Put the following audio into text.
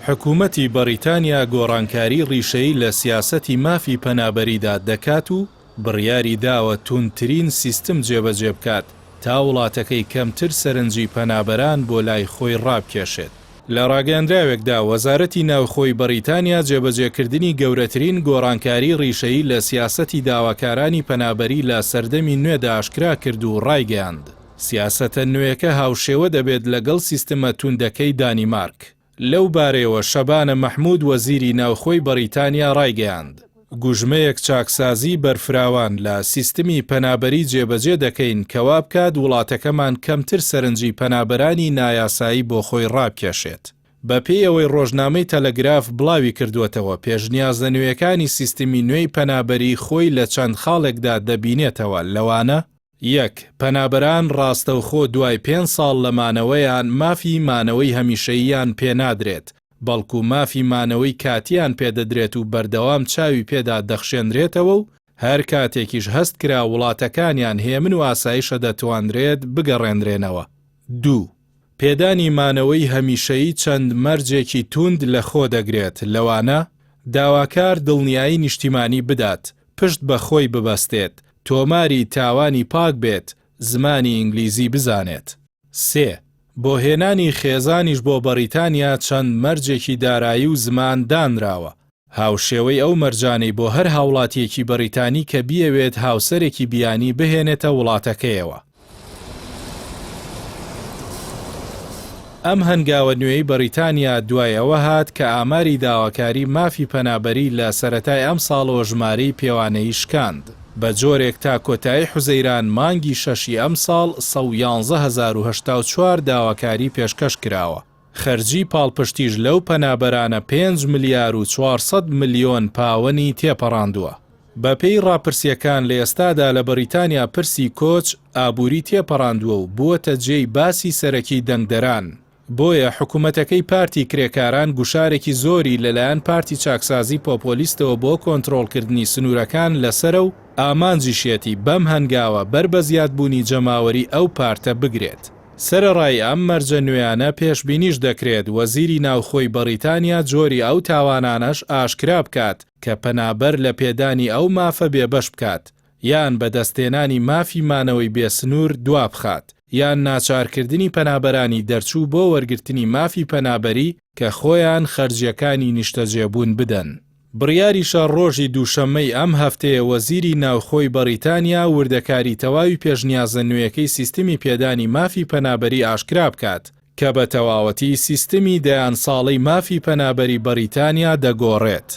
حکومەتی بەڕیتانیا گۆڕانکاری ڕیشەیی لە سیاسەتی مافی پەنابەریدا دەکات و بڕیاری داوە توندترین سیستم جێبەجێ بکات تا وڵاتەکەی کەمتر سەرنجی پەنابەران بۆ لای خۆی ڕابکێشێت. لە ڕاگەیەندراوێکدا وەزارەتی ناوخۆی بەڕیتانیا جێبەجێکردنی گەورەترین گۆڕانکاری ڕیشەیی لە سیاسەتی داواکارانی پەنابەری لە سەردەمی نوێدا ئاشکرا کرد و ڕایگەیاند، سیاسەتە نوێیەکە هاوشێوە دەبێت لەگەڵ سیستمە توندەکەی دانیمارک. لەو بارەیەوە شەبانە مەحمود وەزیری ناوخۆی بەڕیتانیا ڕایگەیاند، گوژمەیەک چاکسازیی بەرفراوان لە سیستمی پەنابەری جێبەجێ دەکەین کە وابکات وڵاتەکەمان کەمتر سەرنجی پەنابەرانی نایاسایی بۆ خۆی ڕابکێشێت. بەپێی ئەوەی ڕۆژنامەی تەلەگراف بڵاوی کردووەتەوە، پێشنیازە نوێیەکانی سیستمی نوێی پەنابەری خۆی لە چەند خاڵێکدا دەبینێتەوە، لەوانە. یەک، پەنابەران ڕاستەوخۆ دوای پێنج ساڵ لە مانەوەیان مافی مانەوەی هەمیشەییان پێ نادرێت، بەڵکو مافی مانەوەی کاتییان پێ دەدرێت و بەردەوام چاوی پێدا دەخشێنرێتەوە و هەر کاتێکیش هەست کرا وڵاتەکانیان هێمن و ئاسایشە دەتوانرێت بگەڕێنرێنەوە. دوو. پێدانی مانەوەی هەمیشەیی چەند مەرجێکی تووند لەخۆ دەگرێت، لەوانە، داواکار دڵنیایی نیشتیمانی بدات، پشت بە خۆی ببەستێت، تۆماری تاوانی پاک بێت، زمانی ئینگلیزی بزانێت. سێ، بۆ هێنانی خێزانیش بۆ بەڕیتانیا چەند مەرجێکی دارایی و زمان دانراوە، هاوشێوەی ئەو مەرجانەی بۆ هەر هاوڵاتییەکی بەڕیتانی کە بیەوێت هاوسەرێکی بیانی بهێنێتە وڵاتەکەیەوە. ئەم هەنگاوە نوێی بەڕیتانیا دوای ئەوە هات کە ئاماری داواکاری مافی پەنابەری لە سەرەتای ئەمساڵەوە ژمارەی پێوانەیی شکاند، بە جۆرێک تا کۆتایی حوزەیران مانگی شەشی ئەمساڵ 111,084 داواکاری پێشکەش کراوە. خەرجی پاڵپشتیش لەو پەنابەرانە پێنج ملیار و 400 ملیۆن پاوەنی تێپەڕاندووە. بەپێی ڕاپرسییەکان لە ئێستادا لە بەڕیتانیا پرسی کۆچ، ئابووری تێپەڕاندووە و بووەتە جێی باسی سەرەکی دەنگدەران، بۆیە حکومەتەکەی پارتی کرێکاران گوشارێکی زۆری لەلایەن پارتی چاکسازی پۆپۆلیستەوە بۆ کۆنترۆڵکردنی سنوورەکان لەسەرە و ئامانجیشیەتی بەم هەنگاوە بەر بە زیادبوونی جەماوەری ئەو پارتە بگرێت. سەرەڕای ئەم مەرجە نوێیانە پێشبینیش دەکرێت وەزیری ناوخۆی بەڕیتانیا جۆری ئەو تاوانانەش ئاشکرا بکات کە پەنابەر لە پێدانی ئەو مافە بێبەش بکات، یان بەدەستهێنانی مافی مانەوەی بێ سنوور دوابخات، یان ناچارکردنی پەنابەرانی دەرچوو بۆ وەرگرتنی مافی پەنابەری کە خۆیان خەرجییەکانی نیشتەجێبوون بدەن. بڕیاریشە ڕۆژی دووشەممەی ئەم هەفتەیە وەزیری ناوخۆی بەڕیتانیا وردەکاری تەواوی پێشنیازە نوێیەکەی سیستمی پێدانی مافی پەنابەری ئاشکرا بکات، کە بە تەواوەتی سیستمی دەیان ساڵەی مافی پەنابەری بەڕیتانیا دەگۆڕێت.